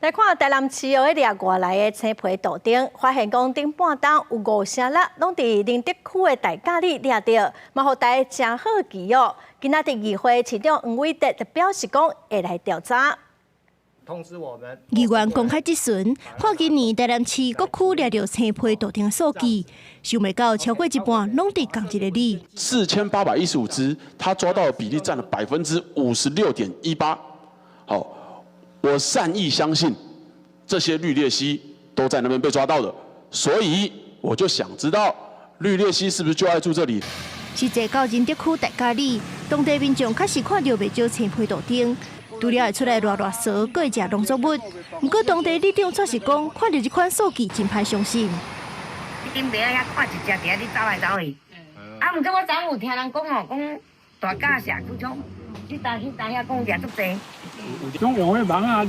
來看台南市哦，掠外來的青皮杜鵑，發現講頂半冬有五成六攏佇寧德區的大甲里掠著，嘛予大家誠好奇哦。今仔日議會市長黃偉哲就表示講會來調查。通知我們。議員公開質詢，看今年台南市各區掠著青皮杜鵑的數據，想袂到超過一半攏佇仝一个里。 4815隻，他抓到的比例佔了56.18%。好，我善意相信這些綠鬣蜥都在那邊被抓到的，所以我就想知道綠鬣蜥是不是就愛住這裡？實際到仁德區大甲里，當地民眾確實看著袂少青皮杜鵑，除了會出來掠掠趖，閣會食農作物。毋過當地里長卻是講，看著這款數據真歹相信。頂邊仔遐看一隻佇遐咧走來走去，啊，毋過我昨昏有聽人講哦，講大甲社區種，去搭去搭遐講掠足濟。種用彼網仔，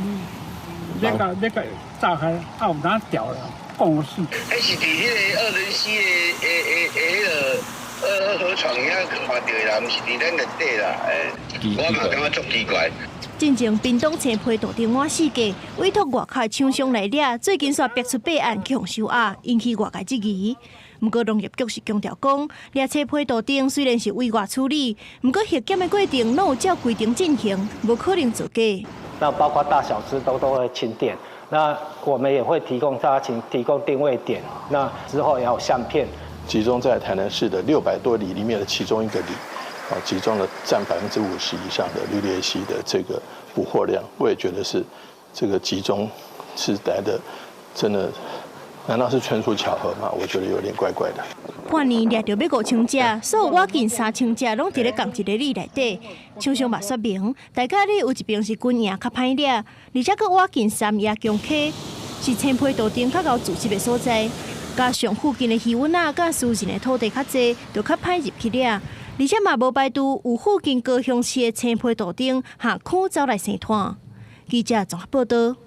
咧共炸開，啊有當掉了，講死。彼是佇彼个二仁溪的彼个二河床遐看著的啦，毋是佇咱內底啦，欸，我嘛感覺足奇怪。進前屏東青皮杜鵑滿四界，委託外口廠商來掠，最近煞逼出弊案去予收押，引起外界質疑。毋過農業局是強調講，掠青皮杜鵑雖然是委外處理，毋過核檢的過程攏有照規定進行，無可能造假。那包括大小隻都會清點，那我們也會提供大家請提供定位點，那之後也有相片。集中在台南市的600多里裡面的其中一個里，啊，集中了佔50%以上的綠鬣蜥的這個捕獲量，我也覺得是這個集中是來的，真的，難道是純屬巧合嗎？我覺得有點怪怪的。半年掠著欲5000隻，所有倚近3000隻攏佇咧仝一个里內底。廠商嘛說明，大甲里有一爿是軍營較歹掠，而且閣倚近三亞強溪，是青皮杜鵑較𠢕聚集的所在。加上附近的魚塭仔佮私人的土地較濟，就較歹入去掠。而且嘛無排除有附近高雄市的青皮杜鵑下區走來生湠。記者綜合報導。